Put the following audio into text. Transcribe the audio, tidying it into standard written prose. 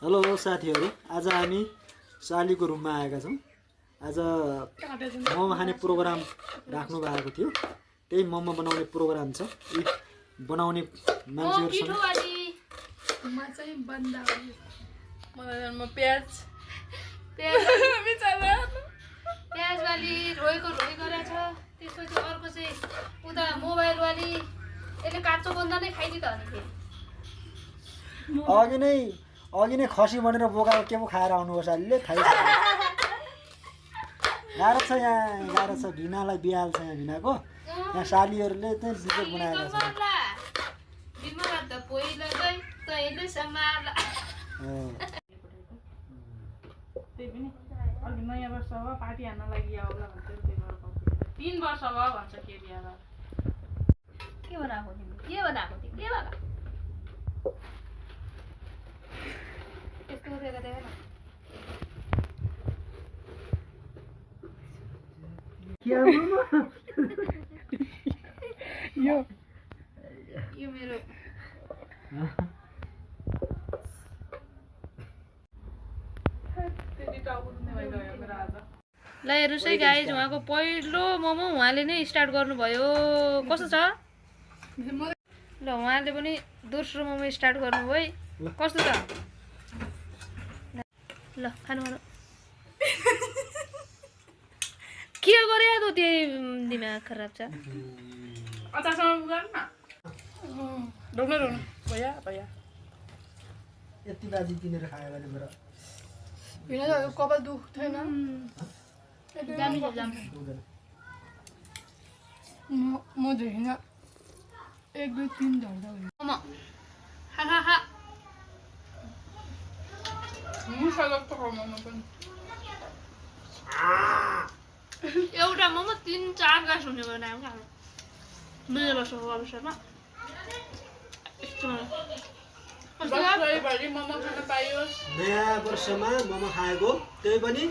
Hello साथीहरू, आज हामी सालीको रुममा आएका छौँ। आज मोमो खाने प्रोग्राम राख्नु भएको थियो, त्यही मोमो बनाउने प्रोग्राम छ। यी बनाउने मान्छेहरुसँग प्याज वाली रोएको रोइ गरेछ। त्यसपछि अर्को चाहिँ उता मोबाइल वाली यसले काँचो बन्दा नै खाइदि त अनि अघि नै खसी बनेर बोकाएर के पो खाएर आउनुभयो सालीले, थाहै छ। गाह्रो छ यहाँ, गाह्रो छ। भिनालाई बिहाल छ यहाँ भिनाको। यहाँ सालीहरूले चाहिँ सिक्रेट बनाएका छन्। बिमार त पहिला गई तैले सम्हाल। त्यही पनि अलि नयाँ वर्ष भयो, पार्टी हान्न लागि आउला भन्छ। त्यही भएर 3 वर्ष भयो भन्छ के बिहा के बनाएको तिमी? के बनाएको तिमी? के बनाएको? यस्तो गरेर देखेन। यो मेरो ल हेर्नुहोस् है गाइज, उहाँको पहिलो मोमो उहाँले नै स्टार्ट गर्नुभयो। कस्तो छ? ल उहाँले पनि दोस्रो मोमो स्टार्ट गर्नुभयो है। कस्तो छ? ल खानु खानु। के गरे त त्यही दिमाग खराब छ। अचारसँग गर न। ढोग्न ढोग्न भैया भैया यति बाजी किनेर खायो भने बरु भिना त कपाल दुख्दैन। जामी छ जाम। म देखिन 1 2 3 झर्दा भयो। मोमो खा खा खा। मुसा जस्तो मोमो पनि एउटा मोमो 3-4 गाँस हुने भयो नाम खानु। नयाँ वर्षको अवसरमा भरि मोमो खान पाइयोस्। नयाँ वर्षमा मोमो खाएको, त्यही पनि